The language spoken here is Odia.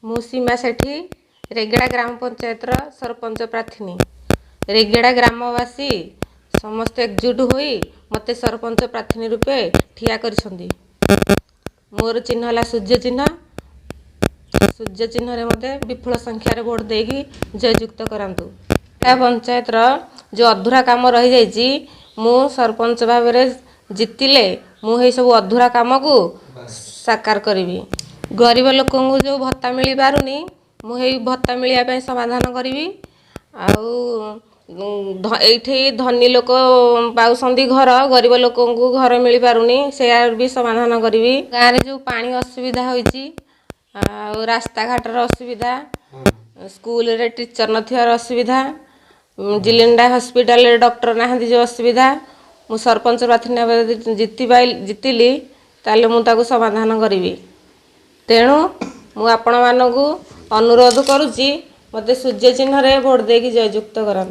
ମୁଁ ସୀମା ସେଠୀ, ରେଗେଡ଼ା ଗ୍ରାମ ପଞ୍ଚାୟତର ସରପଞ୍ଚ ପ୍ରାର୍ଥିନୀ। ରେଗେଡ଼ା ଗ୍ରାମବାସୀ ସମସ୍ତେ ଏକଜୁଟ ହୋଇ ମୋତେ ସରପଞ୍ଚ ପ୍ରାର୍ଥିନୀ ରୂପେ ଠିଆ କରିଛନ୍ତି। ମୋର ଚିହ୍ନ ହେଲା ସୂର୍ଯ୍ୟ ଚିହ୍ନ। ସୂର୍ଯ୍ୟ ଚିହ୍ନରେ ମୋତେ ବିପୁଳ ସଂଖ୍ୟାରେ ଭୋଟ ଦେଇକି ଜୟଯୁକ୍ତ କରାନ୍ତୁ। ପଞ୍ଚାୟତର ଯେଉଁ ଅଧୁରା କାମ ରହିଯାଇଛି, ମୁଁ ସରପଞ୍ଚ ଭାବରେ ଜିତିଲେ ମୁଁ ଏହିସବୁ ଅଧୁରା କାମକୁ ସାକାର କରିବି। ଗରିବ ଲୋକଙ୍କୁ ଯେଉଁ ଭତ୍ତା ମିଳିପାରୁନି, ମୁଁ ହେଇ ଭତ୍ତା ମିଳିବା ପାଇଁ ସମାଧାନ କରିବି। ଆଉ ଏଇଠି ଧନୀ ଲୋକ ପାଉଛନ୍ତି ଘର, ଗରିବ ଲୋକଙ୍କୁ ଘର ମିଳିପାରୁନି, ସେୟାର ବି ସମାଧାନ କରିବି। ଗାଁରେ ଯେଉଁ ପାଣି ଅସୁବିଧା ହୋଇଛି, ଆଉ ରାସ୍ତାଘାଟର ଅସୁବିଧା, ସ୍କୁଲରେ ଟିଚର ନଥିବାର ଅସୁବିଧା, ଜିଲିଣ୍ଡା ହସ୍ପିଟାଲରେ ଡକ୍ଟର ନାହାନ୍ତି ଯେଉଁ ଅସୁବିଧା, ମୁଁ ସରପଞ୍ଚ ପ୍ରାର୍ଥୀ ଭାବରେ ଜିତିଲି ତାହେଲେ ମୁଁ ତାକୁ ସମାଧାନ କରିବି। ତେଣୁ ମୁଁ ଆପଣମାନଙ୍କୁ ଅନୁରୋଧ କରୁଛି, ମୋତେ ସୂର୍ଯ୍ୟ ଚିହ୍ନରେ ଭୋଟ ଦେଇକି ଜୟଯୁକ୍ତ କରାନ୍ତୁ।